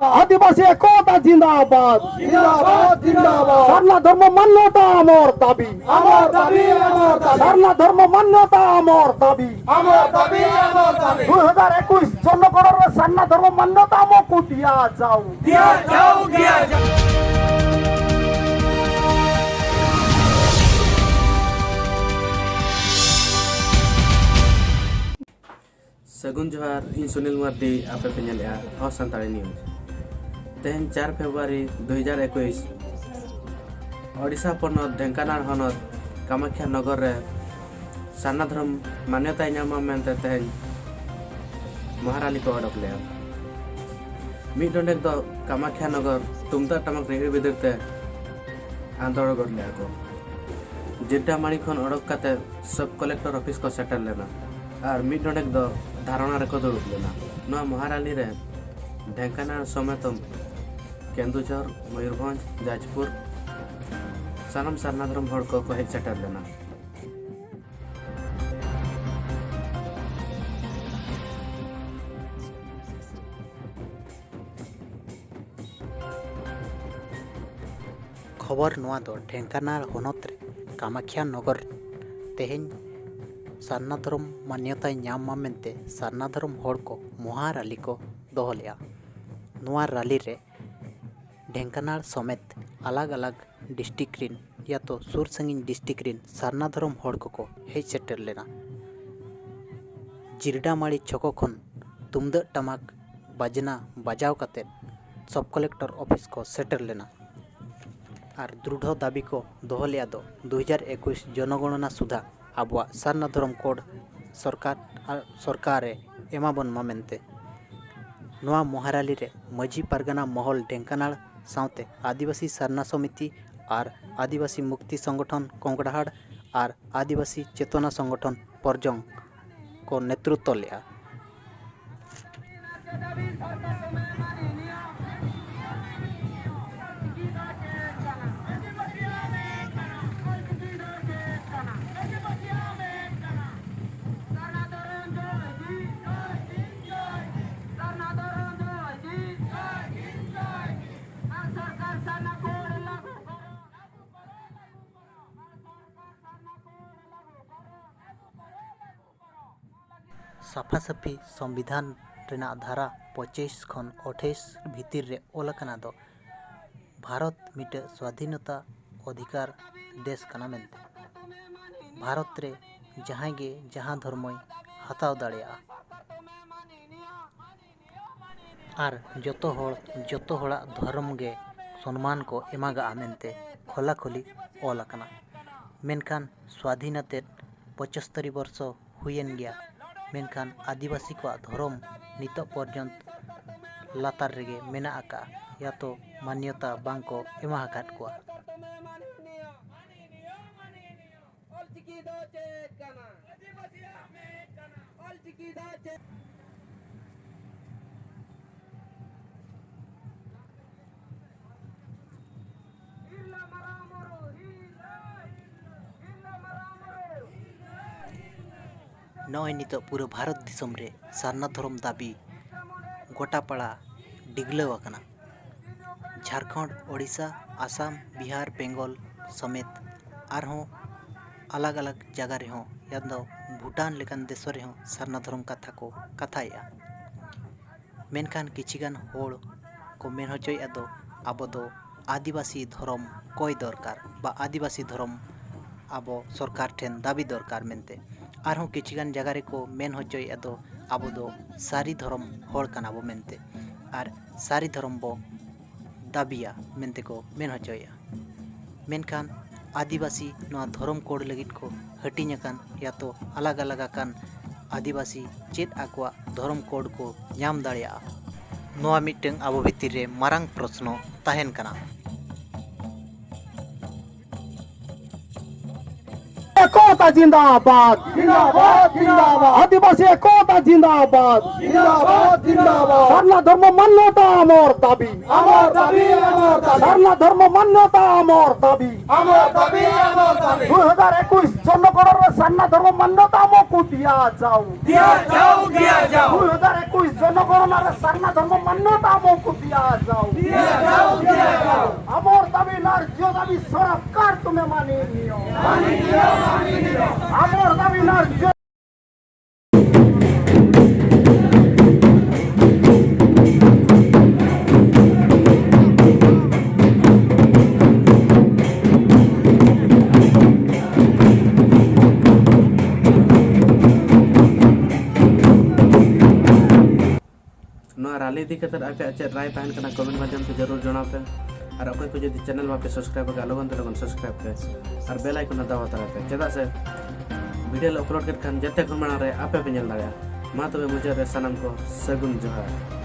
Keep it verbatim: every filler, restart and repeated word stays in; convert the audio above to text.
ᱟᱹᱫᱤᱵᱟᱹᱥᱤ ᱮᱠᱚᱛᱟ ᱡᱤᱱᱫᱟᱵᱟᱫ। ᱡᱤᱱᱫᱟᱵᱟᱫ, ᱡᱤᱱᱫᱟᱵᱟᱫ। ᱥᱟᱨᱱᱟ ᱫᱷᱚᱨᱢᱚ ᱢᱟᱱᱱᱚᱛᱟ ᱟᱢᱚᱨ ᱫᱟᱵᱤ। ᱟᱢᱚᱨ ᱫᱟᱵᱤ, ᱟᱢᱚᱨ ᱫᱟᱵᱤ। ᱥᱟᱨᱱᱟ ᱫᱷᱚᱨᱢᱚ ᱢᱟᱱᱱᱚᱛᱟ ᱟᱢᱚᱨ ᱫᱟᱵᱤ। ᱟᱢᱚᱨ ᱫᱟᱵᱤ, ᱟᱢᱚᱨ ᱫᱟᱵᱤ। ᱫᱩᱭ ᱦᱟᱡᱟᱨ ᱮᱠᱩᱥ ᱡᱚᱱᱱᱚᱜᱚᱬᱚᱱ ᱨᱮ ᱥᱟᱨᱱᱟ ᱫᱷᱚᱨᱢᱚ ᱢᱟᱱᱱᱚᱛᱟ ᱟᱢᱚᱨ ᱠᱚ ᱫᱤᱭᱟ ᱡᱟᱣ। ᱫᱤᱭᱟ ᱡᱟᱣ, ᱫᱤᱭᱟ ᱡᱟᱣ। ᱥᱟᱹᱜᱩᱱ ᱡᱚᱦᱟᱨ, ᱤᱧ ᱥᱩᱱᱤᱞ ᱢᱟᱨᱰᱤ, ᱟᱯᱮ ᱯᱮ ᱧᱮᱞᱮᱜᱼᱟ ᱦᱚᱲ ᱥᱟᱱᱛᱟᱲᱤ ᱱᱤᱭᱩᱡᱽ᱾ ᱛᱮᱦᱮᱧ ᱪᱟᱨ ᱯᱷᱮᱵᱽᱨᱩᱣᱟᱨᱤ ᱫᱩ ᱦᱟᱡᱟᱨ ᱮᱠᱩᱥ, ᱳᱰᱤᱥᱟ ᱯᱚᱱᱚᱛ ᱰᱷᱮᱝᱠᱟᱱᱟᱞ ᱦᱚᱱᱚᱛ ᱠᱟᱢᱟᱠᱷᱭᱟ ᱱᱚᱜᱚᱨ ᱨᱮ ᱥᱟᱨᱱᱟ ᱫᱷᱚᱨᱚᱢ ᱢᱟᱱᱭᱚᱛᱟᱭ ᱧᱟᱢ ᱢᱟ ᱢᱮᱱᱛᱮ ᱛᱮᱦᱮᱧ ᱢᱚᱦᱟᱨᱟᱞᱤ ᱠᱚ ᱚᱰᱚᱠ ᱞᱮᱫᱼᱟ᱾ ᱢᱤᱫ ᱰᱚᱸᱰᱮᱠ ᱫᱚ ᱠᱟᱢᱟᱠᱷᱭᱟ ᱱᱚᱜᱚᱨ ᱛᱩᱢᱫᱟᱜ ᱴᱟᱢᱟᱠ ᱨᱤᱦᱤᱲ ᱵᱤᱫᱤᱲ ᱛᱮ ᱟᱸᱫᱳᱲ ᱜᱚᱫ ᱞᱮᱫᱼᱟ ᱠᱚ᱾ ᱡᱤᱨᱰᱟᱢᱟᱲᱤ ᱠᱷᱚᱱ ᱚᱰᱚᱠ ᱠᱟᱛᱮ ᱥᱟᱵ ᱠᱚᱞᱮᱠᱴᱚᱨ ᱚᱯᱷᱤᱥ ᱠᱚ ᱥᱮᱴᱮᱨ ᱞᱮᱱᱟ ᱟᱨ ᱢᱤᱫ ᱰᱚᱸᱰᱮᱠ ᱫᱚ ᱫᱷᱟᱨᱚᱱᱟ ᱨᱮᱠᱚ ᱫᱩᱲᱩᱵ ᱞᱮᱱᱟ᱾ ᱱᱚᱣᱟ ᱢᱚᱦᱟᱨᱟᱞᱤ ᱨᱮ ᱰᱷᱮᱝᱠᱟᱱᱟᱞ ᱥᱚᱢᱮᱛ ᱠᱮᱱᱫᱩᱡᱷᱚᱨ, ᱢᱚᱭᱩᱨᱵᱷᱚᱸᱡᱽ, ᱡᱟᱡᱽᱯᱩᱨ ᱥᱟᱱᱟᱢ ᱥᱟᱨᱱᱟ ᱫᱷᱚᱨᱚᱢ ᱦᱚᱲ ᱠᱚᱠᱚ ᱦᱮᱡ ᱥᱮᱴᱮᱨ ᱞᱮᱱᱟ᱾ ᱠᱷᱚᱵᱚᱨ ᱱᱚᱣᱟ ᱫᱚ ᱰᱷᱮᱝᱠᱟᱱᱟᱞ ᱦᱚᱱᱚᱛ ᱨᱮ ᱠᱟᱢᱟᱠᱷᱭᱟ ᱱᱚᱜᱚᱨ ᱛᱮᱦᱮᱧ ᱥᱟᱨᱱᱟ ᱫᱷᱚᱨᱚᱢ ᱢᱟᱱᱭᱚᱛᱟᱭ ᱧᱟᱢ ᱢᱟ ᱢᱮᱱᱛᱮ ᱥᱟᱨᱱᱟ ᱫᱷᱚᱨᱚᱢ ᱦᱚᱲ ᱠᱚ ᱢᱚᱦᱟ ᱨᱟᱞᱤ ᱠᱚ ᱫᱚᱦᱚ ᱞᱮᱫᱼᱟ᱾ ᱱᱚᱣᱟ ᱨᱟᱞᱤ ᱨᱮ ᱰᱷᱮᱝᱠᱟᱱᱟᱞ ᱥᱚᱢᱮᱛ ᱟᱞᱟᱜᱽ ᱟᱞᱟᱜᱽ ᱰᱤᱥᱴᱤᱠ ᱨᱤᱱ ᱭᱟᱛᱚ ᱥᱩᱨ ᱥᱟᱺᱜᱤᱧ ᱰᱤᱥᱴᱤᱠ ᱨᱤᱱ ᱥᱟᱨᱱᱟ ᱫᱷᱚᱨᱚᱢ ᱦᱚᱲ ᱠᱚᱠᱚ ᱦᱮᱡ ᱥᱮᱴᱮᱨ ᱞᱮᱱᱟ᱾ ᱡᱤᱨᱰᱟᱢᱟᱲᱤ ᱪᱷᱚᱠᱚ ᱠᱷᱚᱱ ᱛᱩᱢᱫᱟᱹᱜ ᱴᱟᱢᱟᱠ ᱵᱟᱡᱽᱱᱟ ᱵᱟᱡᱟᱣ ᱠᱟᱛᱮ ᱥᱚᱵ ᱠᱚᱞᱮᱠᱴᱚᱨ ᱚᱯᱷᱤᱥ ᱠᱚ ᱥᱮᱴᱮᱨ ᱞᱮᱱᱟ ᱟᱨ ᱫᱨᱩᱰᱷᱚ ᱫᱟᱹᱵᱤ ᱠᱚ ᱫᱚᱦᱚ ᱞᱮᱫᱼᱟ ᱫᱚ ᱫᱩ ᱦᱟᱡᱟᱨ ᱮᱠᱩᱥ ᱡᱚᱱᱚᱜᱚᱬᱚᱱᱟ ᱥᱩᱫᱷᱟ ᱟᱵᱚᱣᱟᱜ ᱥᱟᱨᱱᱟ ᱫᱷᱚᱨᱚᱢ ᱠᱳᱰ ᱥᱚᱨᱠᱟᱨ ᱟᱨ ᱥᱚᱨᱠᱟᱨ ᱮ ᱮᱢᱟᱵᱚᱱ ᱢᱟ ᱢᱮᱱᱛᱮ᱾ ᱱᱚᱣᱟ ᱢᱚᱦᱟᱨᱟᱞᱤ ᱨᱮ ᱢᱟᱹᱡᱷᱤ ᱯᱟᱨᱜᱟᱱᱟ ᱢᱚᱦᱚᱞ ᱰᱷᱮᱝᱠᱟᱱᱟᱲ ᱥᱟᱶᱛᱮ ᱟᱹᱫᱤᱵᱟᱹᱥᱤ ᱥᱟᱨᱱᱟ ᱥᱚᱢᱤᱛᱤ ᱟᱨ ᱟᱹᱫᱤᱵᱟᱹᱥᱤ ᱢᱩᱠᱛᱤ ᱥᱚᱝᱜᱚᱴᱷᱚᱱ ᱠᱚᱝᱜᱲᱟᱦᱟᱲ ᱟᱨ ᱟᱹᱫᱤᱵᱟᱹᱥᱤ ᱪᱮᱛᱚᱱᱟ ᱥᱚᱝᱜᱚᱴᱷᱚᱱ ᱯᱚᱨᱡᱚᱝ ᱠᱚ ᱱᱮᱛᱨᱩᱛᱛᱚ ᱞᱮᱫᱼᱟ᱾ ᱥᱟᱯᱷᱟ ᱥᱟᱹᱯᱷᱤ ᱥᱚᱝᱵᱤᱫᱷᱟᱱ ᱨᱮᱱᱟᱜ ᱫᱷᱟᱨᱟ ᱯᱚᱸᱪᱤᱥ ᱠᱷᱚᱱ ᱟᱴᱷᱟᱥ ᱵᱷᱤᱛᱤᱨ ᱨᱮ ᱚᱞ ᱟᱠᱟᱱᱟ ᱫᱚ ᱵᱷᱟᱨᱚᱛ ᱢᱤᱫᱴᱟᱹᱜ ᱥᱣᱟᱫᱷᱤᱱᱚᱛᱟ ᱚᱫᱷᱤᱠᱟᱨ ᱫᱮᱥ ᱠᱟᱱᱟ ᱢᱮᱱᱛᱮ᱾ ᱵᱷᱟᱨᱚᱛ ᱨᱮ ᱡᱟᱦᱟᱸᱭ ᱜᱮ ᱡᱟᱦᱟᱸ ᱫᱷᱚᱨᱢᱚᱭ ᱦᱟᱛᱟᱣ ᱫᱟᱲᱮᱭᱟᱜᱼᱟ᱾ ᱟᱨ ᱡᱚᱛᱚ ᱦᱚᱲ ᱡᱚᱛᱚ ᱦᱚᱲᱟᱜ ᱫᱷᱚᱨᱚᱢ ᱜᱮ ᱥᱚᱱᱢᱟᱱ ᱠᱚ ᱮᱢᱟᱜᱟᱜᱼᱟ ᱢᱮᱱᱛᱮ ᱠᱷᱚᱞᱟᱠᱷᱚᱞᱤ ᱚᱞ ᱟᱠᱟᱱᱟ᱾ ᱢᱮᱱᱠᱷᱟᱱ ᱥᱣᱟᱫᱷᱤᱱ ᱟᱛᱮᱫ ᱯᱚᱸᱪᱟᱛᱛᱳᱨ ᱵᱚᱨᱥᱚ ᱦᱩᱭᱮᱱ ᱜᱮᱭᱟ, ᱢᱮᱱᱠᱷᱟᱱ ᱟᱹᱫᱤᱵᱟᱹᱥᱤ ᱠᱚᱣᱟᱜ ᱫᱷᱚᱨᱚᱢ ᱱᱤᱛᱚᱜ ᱯᱚᱨᱡᱚᱱᱛ ᱞᱟᱛᱟᱨ ᱨᱮᱜᱮ ᱢᱮᱱᱟᱜ ᱟᱠᱟᱫᱼᱟ, ᱭᱟᱛᱚ ᱢᱟᱱᱭᱚᱛᱟ ᱵᱟᱝ ᱠᱚ ᱮᱢᱟ ᱟᱠᱟᱫ ᱠᱚᱣᱟ᱾ ᱚᱞᱪᱤᱠᱤ ᱫᱚ ᱪᱮᱫ ᱠᱟᱱᱟ? ᱚᱞᱪᱤᱠᱤ ᱫᱚ ᱪᱮᱫ? ᱱᱚᱜᱼᱚᱭ ᱱᱤᱛᱚᱜ ᱯᱩᱨᱟᱹ ᱵᱷᱟᱨᱚᱛ ᱫᱤᱥᱚᱢ ᱨᱮ ᱥᱟᱨᱱᱟ ᱫᱷᱚᱨᱚᱢ ᱫᱟᱹᱵᱤ ᱜᱚᱴᱟ ᱯᱟᱲᱟ ᱰᱤᱜᱽᱞᱟᱹᱣ ᱟᱠᱟᱱᱟ᱾ ᱡᱷᱟᱲᱠᱷᱚᱸᱰ, ᱳᱰᱤᱥᱟ, ᱟᱥᱟᱢ, ᱵᱤᱦᱟᱨ, ᱵᱮᱝᱜᱚᱞ ᱥᱚᱢᱮᱛ ᱟᱨᱦᱚᱸ ᱟᱞᱟᱜᱽ ᱟᱞᱟᱜᱽ ᱡᱟᱭᱜᱟ ᱨᱮᱦᱚᱸ, ᱭᱟᱱ ᱫᱚ ᱵᱷᱩᱴᱟᱱ ᱞᱮᱠᱟᱱ ᱫᱤᱥᱚᱢ ᱨᱮᱦᱚᱸ ᱥᱟᱨᱱᱟ ᱫᱷᱚᱨᱚᱢ ᱠᱟᱛᱷᱟ ᱠᱚ ᱠᱟᱛᱷᱟᱭᱮᱫᱼᱟ᱾ ᱢᱮᱱᱠᱷᱟᱱ ᱠᱤᱪᱷᱤ ᱜᱟᱱ ᱦᱚᱲ ᱠᱚ ᱢᱮᱱ ᱦᱚᱪᱚᱭᱮᱫᱼᱟ ᱫᱚ ᱟᱵᱚ ᱫᱚ ᱟᱹᱫᱤᱵᱟᱹᱥᱤ ᱫᱷᱚᱨᱚᱢ ᱠᱚᱭ ᱫᱚᱨᱠᱟᱨ ᱵᱟ ᱟᱹᱫᱤᱵᱟᱹᱥᱤ ᱫᱷᱚᱨᱚᱢ ᱟᱵᱚ ᱥᱚᱨᱠᱟᱨ ᱴᱷᱮᱱ ᱫᱟᱹᱵᱤ ᱫᱚᱨᱠᱟᱨ ᱢᱮᱱᱛᱮ᱾ ᱟᱨᱦᱚᱸ ᱠᱤᱪᱷᱤ ᱜᱟᱱ ᱡᱟᱭᱜᱟ ᱨᱮᱠᱚ ᱢᱮᱱ ᱦᱚᱪᱚᱭᱮᱫᱼᱟ ᱫᱚ ᱟᱵᱚ ᱫᱚ ᱥᱟᱹᱨᱤ ᱫᱷᱚᱨᱚᱢ ᱦᱚᱲ ᱠᱟᱱᱟ ᱵᱚ ᱢᱮᱱᱛᱮ, ᱟᱨ ᱥᱟᱹᱨᱤ ᱫᱷᱚᱨᱚᱢ ᱵᱚ ᱫᱟᱹᱵᱤᱭᱟ ᱢᱮᱱᱛᱮ ᱠᱚ ᱢᱮᱱ ᱦᱚᱪᱚᱭᱮᱫᱼᱟ᱾ ᱢᱮᱱᱠᱷᱟᱱ ᱟᱹᱫᱤᱵᱟᱹᱥᱤ ᱱᱚᱣᱟ ᱫᱷᱚᱨᱚᱢ ᱠᱳᱰ ᱞᱟᱹᱜᱤᱫ ᱠᱚ ᱦᱟᱹᱴᱤᱧ ᱟᱠᱟᱱ, ᱭᱟᱛᱚ ᱟᱞᱟᱜᱽ ᱟᱞᱟᱜᱽ ᱟᱠᱟᱱ ᱟᱹᱫᱤᱵᱟᱹᱥᱤ ᱪᱮᱫ ᱟᱠᱚᱣᱟᱜ ᱫᱷᱚᱨᱚᱢ ᱠᱳᱰ ᱠᱚ ᱧᱟᱢ ᱫᱟᱲᱮᱭᱟᱜᱼᱟ? ᱱᱚᱣᱟ ᱢᱤᱫᱴᱟᱝ ᱟᱵᱚ ᱵᱷᱤᱛᱤᱨ ᱨᱮ ᱢᱟᱨᱟᱝ ᱯᱨᱚᱥᱱᱚ ᱛᱟᱦᱮᱱ ᱠᱟᱱᱟ᱾ ᱮᱠᱚᱛᱟ ᱡᱤᱱᱫᱟᱵᱟᱫ, ᱡᱤᱱᱫᱟᱵᱟᱫ, ᱡᱤᱱᱫᱟᱵᱟᱫ᱾ ᱟᱹᱫᱤᱵᱟᱹᱥᱤ ᱮᱠᱚᱛᱟ ᱡᱤᱱᱫᱟᱵᱟᱫ, ᱡᱤᱱᱫᱟᱵᱟᱫ, ᱡᱤᱱᱫᱟᱵᱟᱫ᱾ ᱥᱟᱨᱱᱟ ᱫᱷᱚᱨᱢᱚ ᱢᱟᱱᱱᱚᱛᱟ ᱟᱢᱚᱨ ᱫᱟᱵᱤ, ᱟᱢᱚᱨ ᱫᱟᱵᱤ, ᱟᱢᱚᱨ ᱫᱟᱵᱤ᱾ ᱥᱟᱨᱱᱟ ᱫᱷᱚᱨᱢᱚ ᱢᱟᱱᱱᱚᱛᱟ ᱟᱢᱚᱨ ᱫᱟᱵᱤ, ᱟᱢᱚᱨ ᱫᱟᱵᱤ, ᱟᱢᱚᱨ ᱫᱟᱵᱤ᱾ ᱫᱩᱭ ᱦᱟᱡᱟᱨ ᱮᱠᱩᱥ ᱡᱚᱱᱜᱚᱬᱚᱱᱟ ᱨᱮ ᱥᱟᱨᱱᱟ ᱫᱷᱚᱨᱢᱚ ᱢᱟᱱᱱᱚᱛᱟ ᱟᱢᱚᱨ ᱠᱚ ᱫᱤᱭᱟ ᱡᱟᱣ, ᱫᱤᱭᱟ ᱡᱟᱣ, ᱫᱤᱭᱟ ᱡᱟᱣ᱾ ᱫᱩᱭ ᱦᱟᱡᱟᱨ ᱮᱠᱩᱥ ᱡᱚᱱᱜᱚᱬᱚᱱᱟ ᱨᱮ ᱥᱟᱨᱱᱟ ᱫᱷᱚᱨᱢᱚ ᱢᱟᱱᱱᱚᱛᱟ ᱟᱢᱚᱨ ᱠᱚ ᱫᱤᱭᱟ ᱡᱟᱣ, ᱫᱤᱭᱟ ᱡᱟᱣ, ᱫᱤᱭᱟ ᱡᱟᱣ᱾ ᱟᱢᱚᱨ ᱫᱟᱵᱤ ᱱᱟᱨᱡᱚ ᱫᱟᱵᱤ ᱥᱚᱨᱠᱟᱨ ᱛᱩᱢᱮ ᱢᱟᱱᱤᱱᱤᱭᱚ, ᱢᱟᱱᱤᱱᱤᱭᱚ, ᱢᱟᱱᱤᱱᱤᱭᱚ᱾ ᱟᱢᱚᱨ ᱫᱟᱵᱤ ᱱᱟᱨᱡᱚ ᱨᱟᱞᱤ ᱤᱫᱤ ᱠᱟᱛᱮ ᱟᱯᱮᱭᱟᱜ ᱪᱮᱫ ᱨᱟᱭ ᱛᱟᱦᱮᱱ ᱠᱟᱱᱟ, ᱠᱚᱢᱮᱱᱴ ᱢᱟᱫᱽᱫᱷᱚᱢ ᱛᱮ ᱡᱟᱹᱨᱩᱲ ᱡᱟᱱᱟᱣ ᱯᱮ᱾ ᱟᱨ ᱚᱠᱚᱭ ᱠᱚ ᱡᱩᱫᱤ ᱪᱮᱱᱮᱞ ᱵᱟᱯᱮ ᱥᱟᱵᱥᱠᱨᱟᱭᱤᱵ ᱟᱠᱟᱫ, ᱞᱚᱜᱚᱱ ᱛᱮ ᱞᱚᱜᱚᱱ ᱥᱟᱵᱥᱠᱨᱟᱭᱤᱵ ᱯᱮ ᱟᱨ ᱵᱮᱞ ᱟᱭᱠᱚᱱ ᱦᱚᱸ ᱫᱟᱵᱟᱣ ᱛᱟᱨᱟᱭ ᱯᱮ, ᱪᱮᱫᱟᱜ ᱥᱮ ᱵᱷᱤᱰᱤᱭᱳ ᱞᱮ ᱟᱯᱞᱳᱰ ᱠᱮᱫ ᱠᱷᱟᱱ ᱡᱚᱛᱚ ᱠᱷᱚᱱ ᱢᱟᱲᱟᱝ ᱨᱮ ᱟᱯᱮ ᱯᱮ ᱧᱮᱞ ᱫᱟᱲᱮᱭᱟᱜᱼᱟ᱾ ᱢᱟ ᱛᱚᱵᱮ ᱢᱩᱪᱟᱹᱫ ᱨᱮ ᱥᱟᱱᱟᱢ ᱠᱚ ᱥᱟᱹᱜᱩᱱ ᱡᱚᱦᱟᱨ᱾